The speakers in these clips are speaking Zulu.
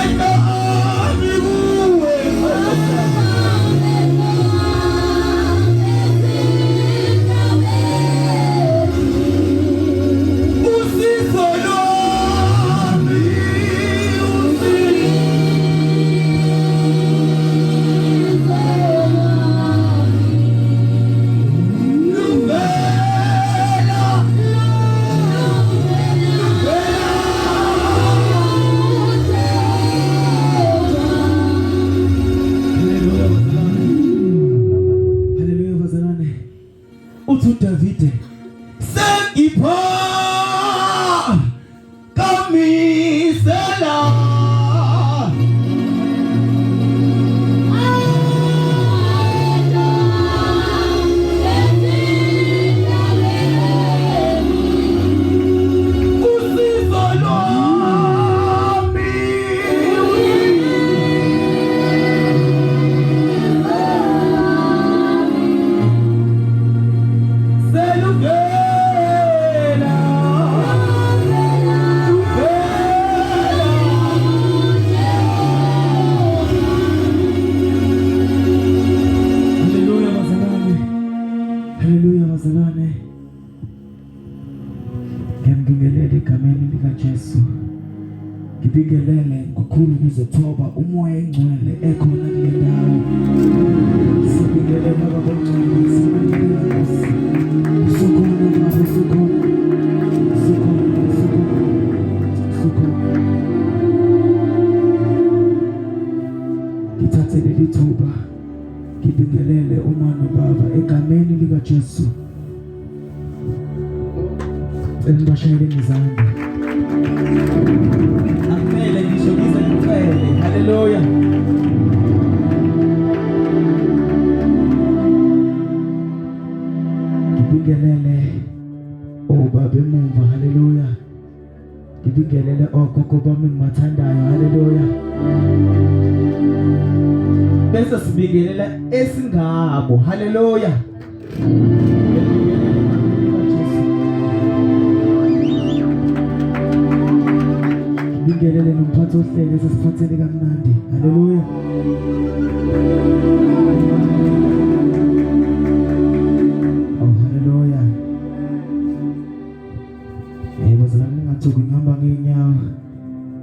Amehlo ami kuwe. Usizo lwami, usizo luvela, luvela. Haleluya bazalwane. Haleluya bazalwane. Uthi uDavide sengipha kamisela usizo lwami. Seluvela, luvela. Haleluya bazalwane. Haleluya bazalwane. Ngiyambingelela egameni likaJesu. Ngibingelele ngokukhulu ukuzithoba umoya engcwele ekhona kule ndawo. Sibingelele Baba ongcwele, sibingelele Nkosi. Usukhona Baba, usukhona. Usukhona, usukhona. Usukhona. Ngithathe leli thuba ngibingelele uma nobaba egameni likaJesu. Cela nibashayele ngezandla. Akumele ngisho ngize ngicele. Haleluya. Ngibingelele obaba emumva, haleluya. Ngibingelele ogogo bami engibathandayo, haleluya. Bese sibingelela esingabo. Haleluya. Ngibingelele egameni likaJesu. Ngibingelele nomphathi ohlelo esesiphathele kamnandi, haleluya. Oh, haleluya. Yebo bazalwane, ningathuki, ngihamba ngeenyawo.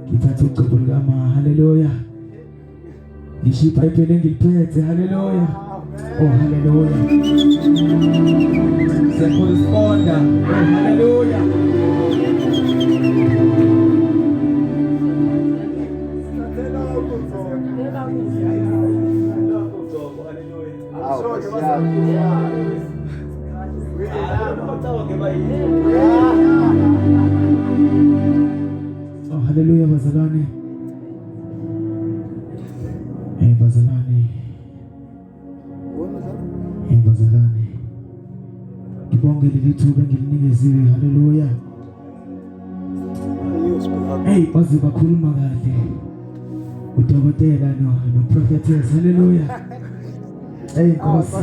Ngithatha ugcobo lukama, haleluya. Ngisho iBhayibheli engiliphethe, haleluya. Oh, haleluya. Siyacorresponda. Oh, haleluya. Oh, haleluya bazalwane. Hey bazalwane. Hey bazalwane. Ngibonge leli thuba engilinikeziwe. Haleluya. Hey baze bakhuluma kahle. Udokotela no no prophetess. Haleluya. Hey Nkosi.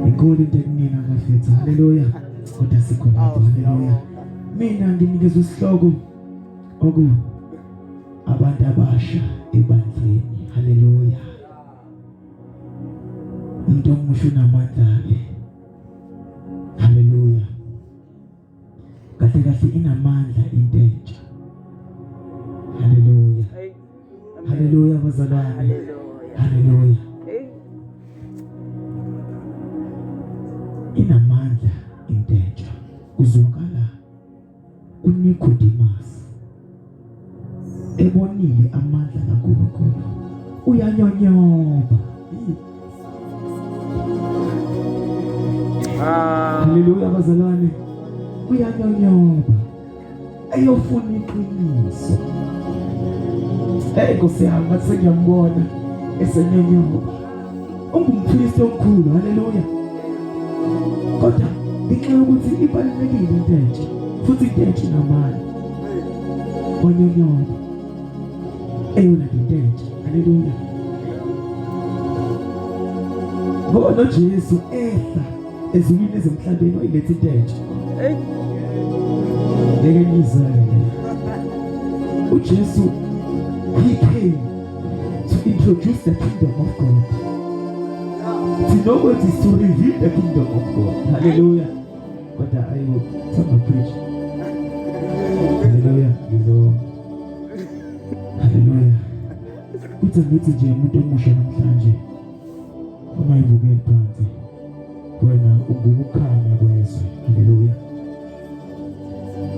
Inkulu into ekunina bafethu. Haleluya. Kodwa sikho lapho. Haleluya. Mina nginikezwe isihloko oku abantu abasha ebandleni. Haleluya. Umuntu omusha unamandla ke. Haleluya. Kahle kahle inamandla into entsha. Haleluya. Haleluya bazalwane. Haleluya. Inamandla into entsha. Kuzwakala uNicodemus ebonile amandla kaNkulunkulu uyanyonyoba. Haleluya bazalwane, uyanyonyoba eyofuna iqiniso. Hey Nkosi yami, ngathi sengiyambona esenyonyoba. Ungumpristi omkhulu, haleluya. Kodwa ngenxa yokuthi ibalulekile into entsha futhi into entsha inamandla, wanyonyoba eyona into entsha, haleluya. Ngoba noJesu ehla ezulwini ezemhlabeni wayiletha into entsha. Ngeke ngizele. uJesu, he came to introduce the kingdom of God. To know what is to reveal the kingdom of God. Hallelujah. Kodwa ayibo, thamba preach. Hallelujah. Ngizo. Hallelujah. Kuthi ngithi nje umuntu omusha namhlanje ungayivukeli phansi. Wena ungukukhanya kwezwe. Haleluya.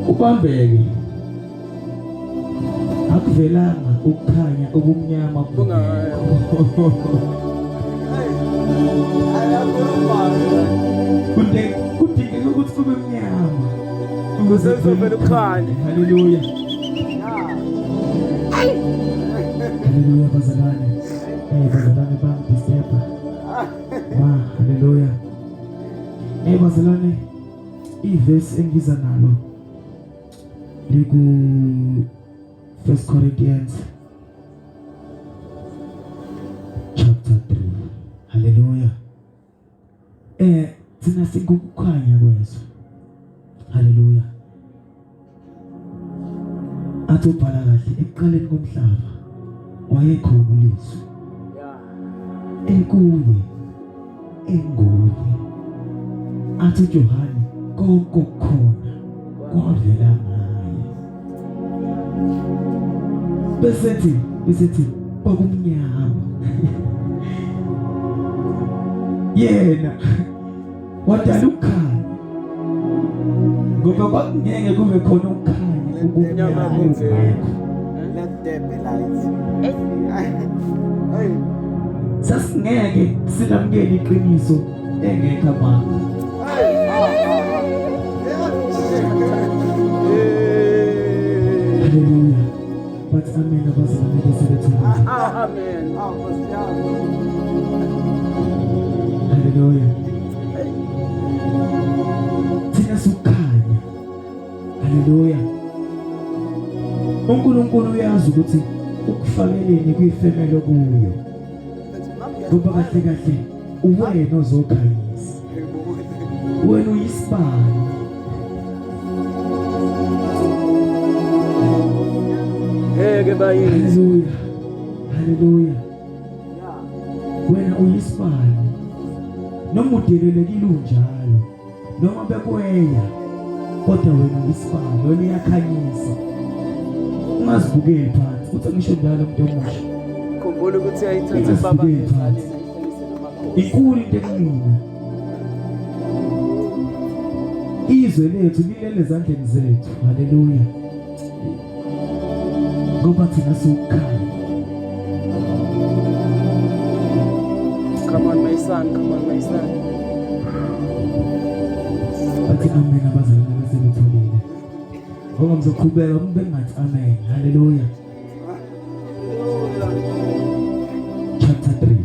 Ubambeke. Akuvelanga ukukhanya ubumnyama bungekho. Kudingeka ukuthi kube mnyama ukuze kuzovela ukukhanya. Haleluya. Haleluya bazalwane. Eh bazalwane bangidisturba. Wa haleluya. Eh bazalwane ivesi engiza nalo liku 1 Corinthians chapter 3. Haleluya. Eh thina singukukhanya kwezwe. Haleluya. Athi ubhala kahle ekuqaleni komhlaba wayekhona uLizwi. Ekuye enguye. Athi uJohane konke okukhona kwavela ngaye. Bese bese kwakumnyama. Yena wadala ukukhanya ngoba kwakungeke kube khona ukukhanya ubumnyama bungekho. Let there be light. Hey. Sasingeke silamukele iqiniso engekho amanga. Hallelujah. But amen abazalwane besebethule. Amen. Hallelujah. Thina sukhanya. Hallelujah. uNkulunkulu uyazi ukuthi ukufakeleni kwifemelo kuyo. Ngoba kahle kahle uwena ozokhanyisa. Wena uyisibani. Ngeke bayini. Hallelujah. Hallelujah. Wena uyisibani. Noma udelelekile unjalo. Noma bekweya. Kodwa wena uyisibani, wena uyakhanyisa. Ungazibukeli phansi. Uthi ngisho njalo umuntu omusha. Khumbula ukuthi ayithathe baba ngezaleni ayihlalise namakhosi. Inkulu into ekumina. Izwe lethu lilele ezandleni zethu. Haleluya. Ngoba thina siwukukhanya. Come on my son, come on my son. Bathi amen abazalwane besebetholile. Ngoba ngizoqhubeka uma bengathi amen. Haleluya. Chapter 3,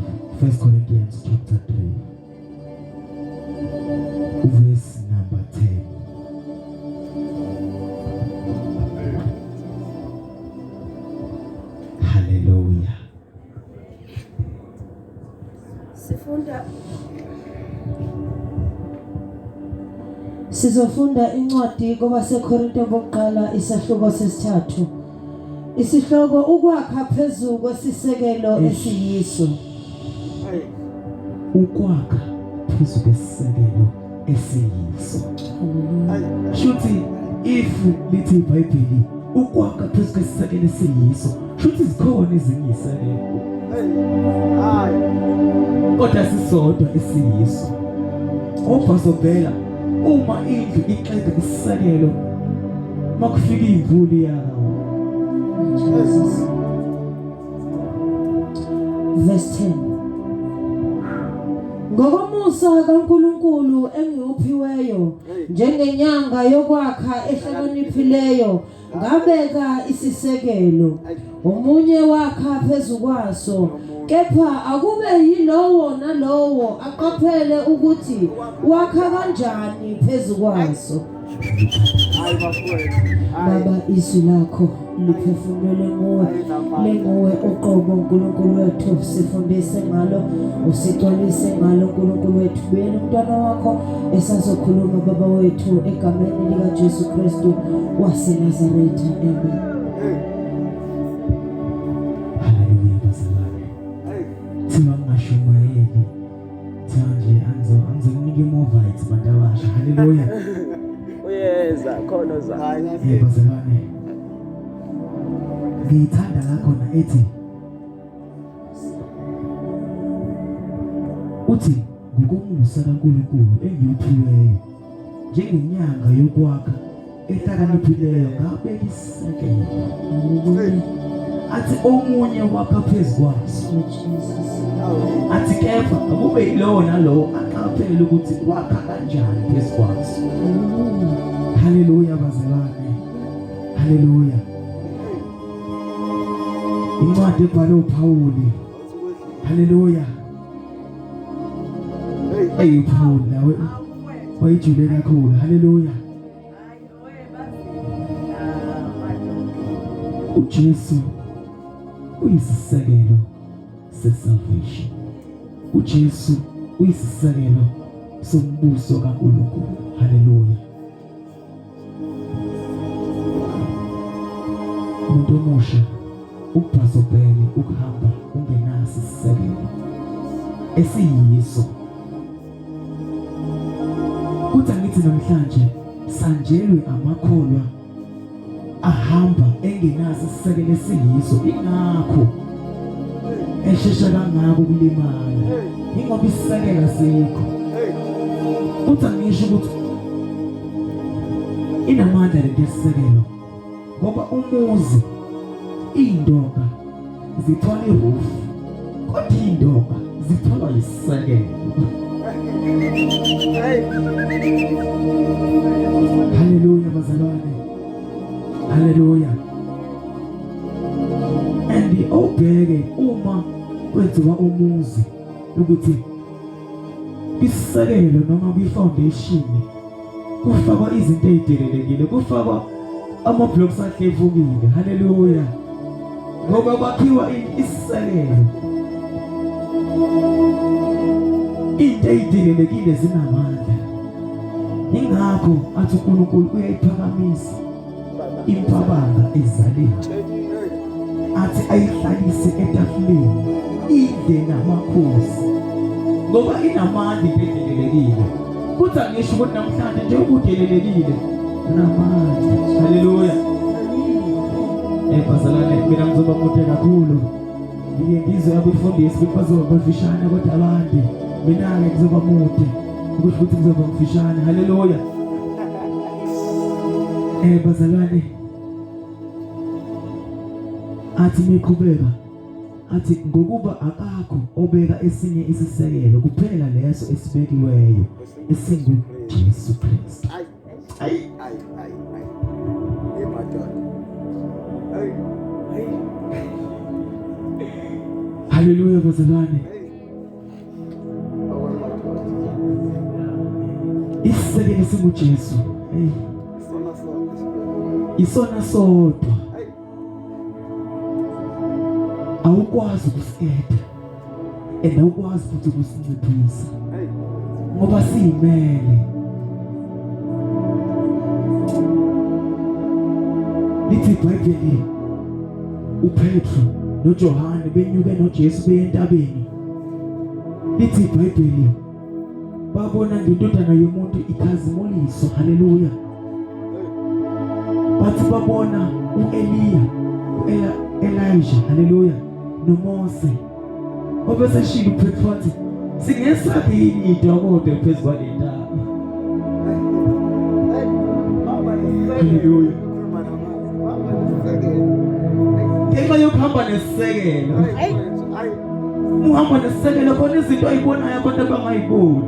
1 Corinthians chapter 3. Verse number 10. Hallelujah. Sifunda Sizofunda incwadi kwabaseKorinto bokuqala isahluko sesithathu. Isihloko ukwakha phezu kwesisekelo esiyiso. Ukwakha phezu kwesisekelo esiyiso. Shuthi if lithi iBhayibheli ukwakha phezu kwesisekelo esiyiso, shuthi zikhona ezinye izisekelo. Hayi. Kodwa sisodwa esiyiso. Obhasobhela uma indlu ixega isisekelo makufika imvula yawo. Jesus. Verse 10. Ngokomusa kaNkuluNkulu engiwuphiweyo njengenyanga yokwakha ehlakaniphileyo ngabeka isisekelo omunye wakha phezu kwaso kepha akube yilowo nalowo aqaphele ukuthi wakha kanjani phezu kwaso. Baba izwi lakho liphefumulelwe nguwe linguwe uqobo uNkulunkulu wethu sifundise ngalo usigcwalise ngalo uNkulunkulu wethu buyela umntwana wakho esazokhuluma baba wethu egameni likaJesu Kristu waseNazaretha amen. Haleluya. Uyeza khona oza. Yebo bazalwane. Ngiyithanda la khona ethi uthi ngokomusa kaNkulunkulu engiwuphiweyo njengenyanga yokwakha ehlakaniphileyo ngabeka isisekelo athi omunye wakha phezu kwaso athi kepha akube yilowo nalowo aqaphele ukuthi wakha kanjani phezu kwaso. Haleluya bazalwane, haleluya. Incwadi ebhalwe uPawuli, haleluya. Eyi uPawuli nawe wayijule kakhulu, haleluya. uJesu uyisisekelo sesalvation. uJesu uyisisekelo sombuso kaNkulunkulu. Haleluya. Umuntu omusha ukubhasobhele ukuhamba ungenaso isisekelo esiyiso. Kuthi angithi namhlanje sanjelwe amakholwa ahamba engenaso isisekelo esiyiso, ingakho eshesha kangaka ukulimala, ingoba isisekelo asikho. Kuthi angisho ukuthi inamandla lento yesisekelo ngoba umuzi iy'ndonga zithwala iroof kodwa iy'ndonga zithwalwa yisisekelo. Haleluya bazalwane, haleluya. And obheke uma kwenziwa umuzi ukuthi isisekelo noma kwi-foundation kufakwa izinto ezidelelekile, kufakwa ama-blocks ahlevukile. Haleluya, ngoba kwakhiwa isisekelo. Into ezidelelekile zinamandla, ingakho athi uNkulunkulu uyayiphakamisa impabanga ezaleni athi ayihlalise etafuleni idle namakhosi ngoba inamandla into edelelekile. Kuthi angisho ukuthi namhlanje nje ubudelelekile unamandla. Haleluya. Eh bazalwane, mina ngizoba mude kakhulu, ngike ngizwe abefundisi ukuthi bazoba bafishane kodwa abande, mina-ke ngizoba mude ukusho ukuthi ngizoba mfishane. Haleluya. Eh bazalwane, athi miqhubeka athi ngokuba akakho obeka esinye isisekelo kuphela leso esibekiweyo esinguJesu Kristu. Ayi ayi ayi ayi. Hey madoda. Hey. Hey. Haleluya bazalwane. Isisekelo singuJesu. Hey. Isona sodwa. Awukwazi ukusiketha and awukwazi futhi ukusinciphisa ngoba siyimele. Lithi iBhayibheli uPetru noJohane benyuke noJesu beye entabeni. Lithi iBhayibheli babona ngendodana yomuntu ikhazimuliswa. Haleluya. Bathi babona uEliya, uElijah, haleluya, noMose. Obeseshilo uPetru wathi singesakhe yini idokodo phezu kwale ntaba. Haleluya. Ngenxa yokuhamba nesisekelo. Uhamba nesisekelo khona izinto oyibonayo abantu abangayiboni.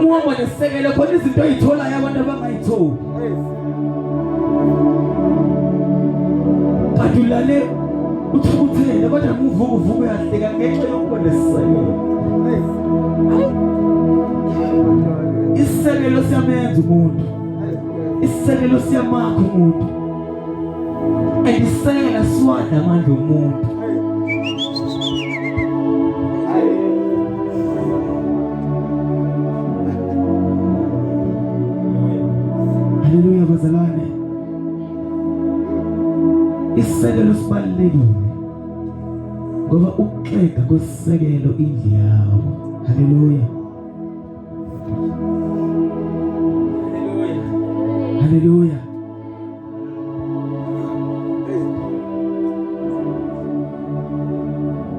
Uhamba nesisekelo khona izinto oyitholayo abantu abangayitholi. Kanti ulale uthukuthele kodwa muvuka uvuka uyahleka ngenxa yokuba nesisekelo. Isisekelo siyamenza umuntu. Isisekelo siyamakha umuntu. Andisela siwadla amandla omuntu. Haleluya bazalwane. Isisekelo sibalulekile ngoba ukuxega kwesisekelo indlu yawo. Haleluya. Haleluya.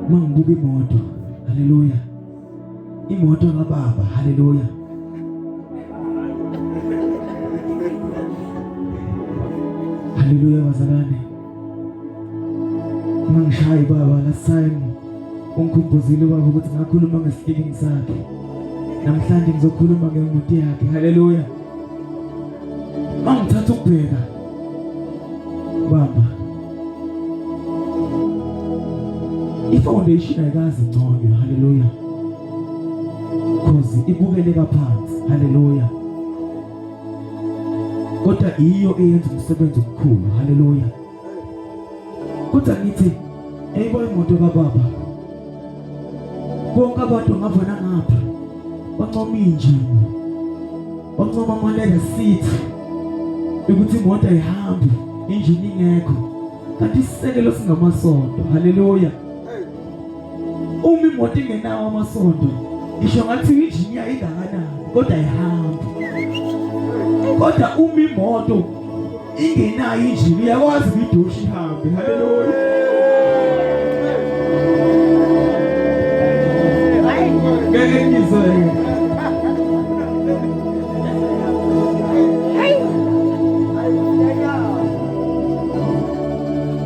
Mangibuka imoto, haleluya. Imoto kababa, haleluya. Haleluya bazalwane. Mangishayi baba last time ungikhumbuzile ubaba ukuthi ngakhuluma ngesifeeling sakhe. Namhlanje ngizokhuluma ngemoto yakhe. Haleluya. Mangithatha ukubheka baba i-foundation ayikaze inconywe. Haleluya. Cause ibukeleka phansi. Haleluya. Kodwa iyo eyenza umsebenzi omkhulu. Haleluya. Kodwa ngithi eyibona imoto kababa. Bonke abantu ngapha nangapha bancoma injini. Bancoma ama-leather seat ukuthi imoto ayihambi injini ingekho. Kanti isisekelo singamasonto. Haleluya. Uma imoto ingenawo amasondo ngisho ngathi injini yayo ingakanani kodwa ayihambi. Kodwa uma imoto ingenayo injini uyakwazi ukuyidosha ihambe. Haleluya. Ngeke ngizwe.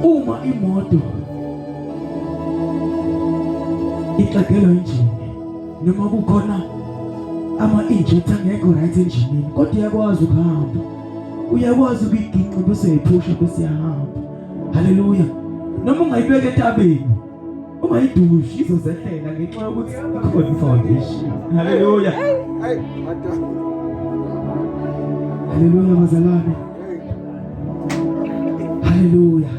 Uma imoto ixegelwa injini noma kukhona ama-injector angekho right enjinini kodwa uyakwazi ukuhamba uyakwazi ukuyiginqa bese uyayiphusha bese iyahamba haleluya noma ungayibeka entabeni ungayidushi izozehlela ngenxa yokuthi ikhona i-foundation haleluya haleluya bazalwane haleluya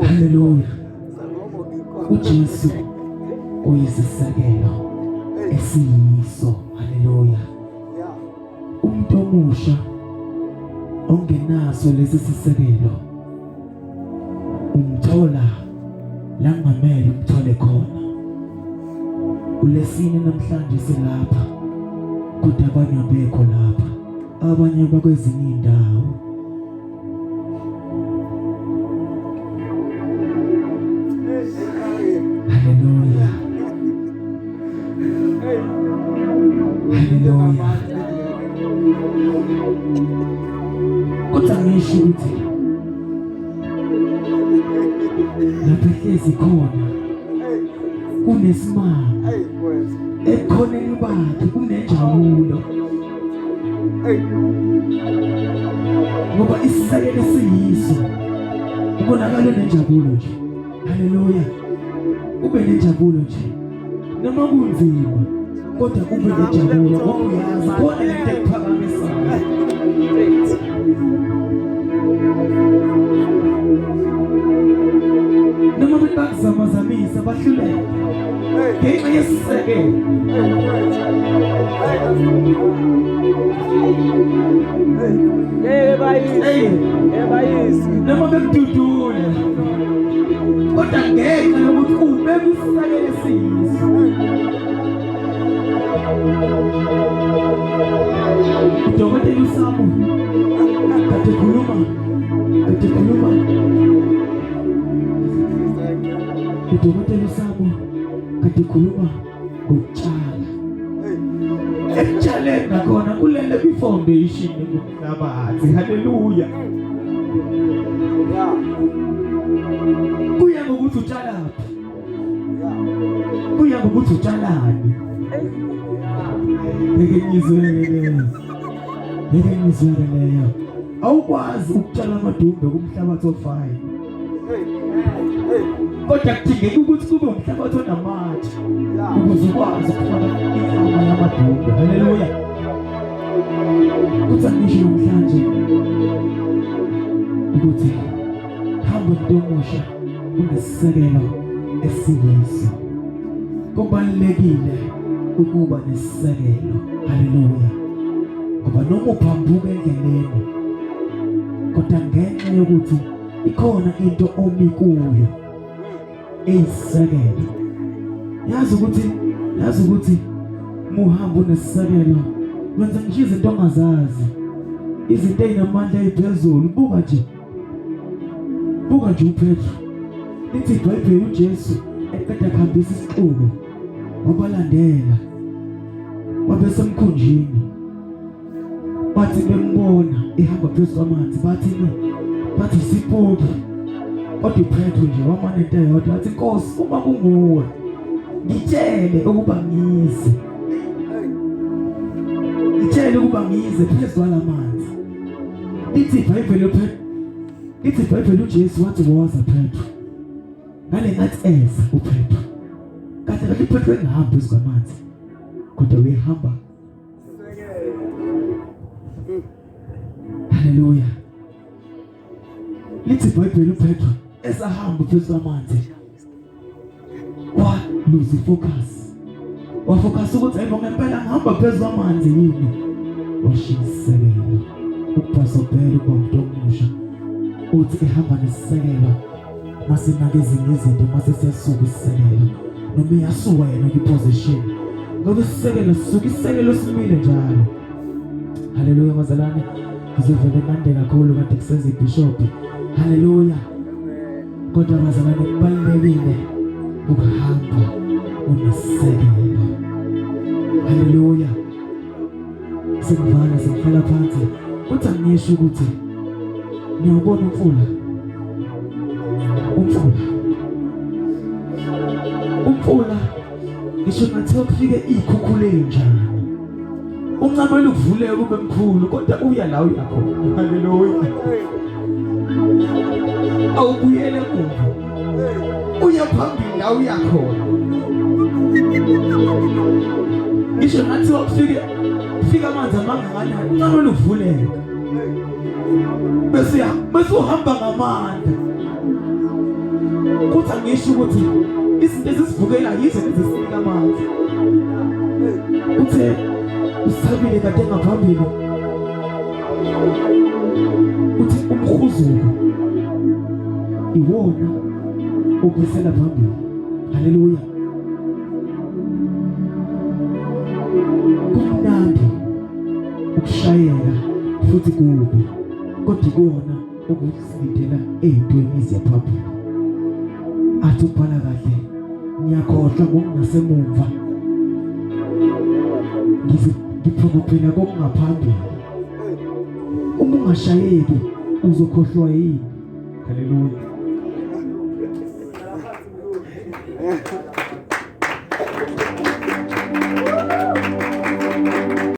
Haleluya. uJesu uyisisekelo esiyiso. Haleluya. Umuntu omusha ongenaso lesi sisekelo umthola la ngamele umthole khona. Ulesine namhlanje silapha kodwa abanye abekho lapha, abanye bakwezinye indawo. Haleluya, haleluya. Kodwa ngisho ukuthi lapho ehlezi khona kunesimanga ebukhoneni bakhe kunenjabulo ngoba isisekelo siyiso ubonakala nenjabulo nje haleluya ube nenjabulo nje noma kunzima kodwa ube nenjabulo ngoba uyazi khona lento ekuphakamisayo noma bethi bakuzamazamisa bahluleke ngenxa yesisekelo noma bekududula kodwa ngenxa yokuthi ubeka isisekelo esiyiso Udokotela uSamu kade khuluma kade khuluma udokotela uSamu kade khuluma ngokutshala ekutshaleni nakhona kulele kwi-foundation ngomhlabathi haleluya kuya ngokuthi utshalaphi kuya ngokuthi utshalani ngeke ngizwele leyo ngeke ngizwele leyo awukwazi ukutshala amadumbe kumhlabathi ofine kodwa kudingeka ukuthi kube umhlabathi onamatshe ukuze ukwazi ukufaka inhlama yamadumbe haleluya kuthi angisho namhlanje ukuthi hamba mntu omusha unesisekelo esiyiso. Kubalulekile ukuba nesisekelo. Haleluya. Ngoba noma uphambuka endleleni kodwa ngenxa yokuthi ikhona into omi kuyo eyisisekelo. Yazi ukuthi yazi ukuthi Muhamba unesisekelo wenza ngisho izinto ongazazi, izinto ezinamandla eziphezulu. Buka nje, buka nje uPetru. Lithi iBhayibheli uJesu eqeda kuhambisa isixuku wabalandela, wabe semkhunjini. Bathi bembona ehamba phezu kwamanzi bathi no, bathi isipoki. Kodwa uPetru nje wamane into eyodwa wathi, Nkosi, uma kunguwe ngitshele ukuba ngize, ngitshele ukuba ngize phezu kwalamanzi. Lithi iBhayibheli uPetru, lithi iBhayibheli uJesu wathi woza Petru. Ngale ngathi eza uPetru, kahle kahle uPetru engahambi phezu kwamanzi kodwa uyehamba. Haleluya. Lithi iBhayibheli uPetru esahamba phezu kwamanzi wa lose focus. Wafocus ukuthi hayibo ngempela ngihamba phezu kwamanzi yini. Washiya isisekelo. Ukubhasobhela ukuba umuntu omusha. Uthi ehamba nesisekelo masinake ezinye izinto mase siyasuka isisekelo noma iyasuka yena kwiposition ngoba isisekelo sisuka isisekelo simile njalo. Haleluya bazalwane, ngizovele ngande kakhulu kade kusenza ibishop. Haleluya. Kodwa bazalwane kubalulekile ukuhamba unesisekelo. Haleluya. Sengivala sengihlala phansi. Kodwa ngisho ukuthi niyawubona umfula. Umfula. Umfula ngisho ngathiwa kufike iy'khukhula ey'njani uncamela ukuvuleka ube mkhulu kodwa uya la uya khona. Haleluya. Awubuyele emuva, uya phambili la uya khona. Ngisho ngathiwa kufike kufika amanzi amangakanani uncamela ukuvuleka bese bese uhamba ngamandla. Kuthi angisho ukuthi izinto ezisivukela yizo ezisinika amandla. Uthe usabile kade ngaphambili, uthi umhuzuko iwona obuyisela phambili. Haleluya. Kumnandi ukushayeka futhi kubi, kodwa ikona ukusilindela ey'ntweni eziya phambili. Athi ubhala kahle, ngiyakhohlwa ngokungasemumva, ngiphokophela kokungaphambili. Uma ungashayeki uzokhohlwa yini? Haleluya.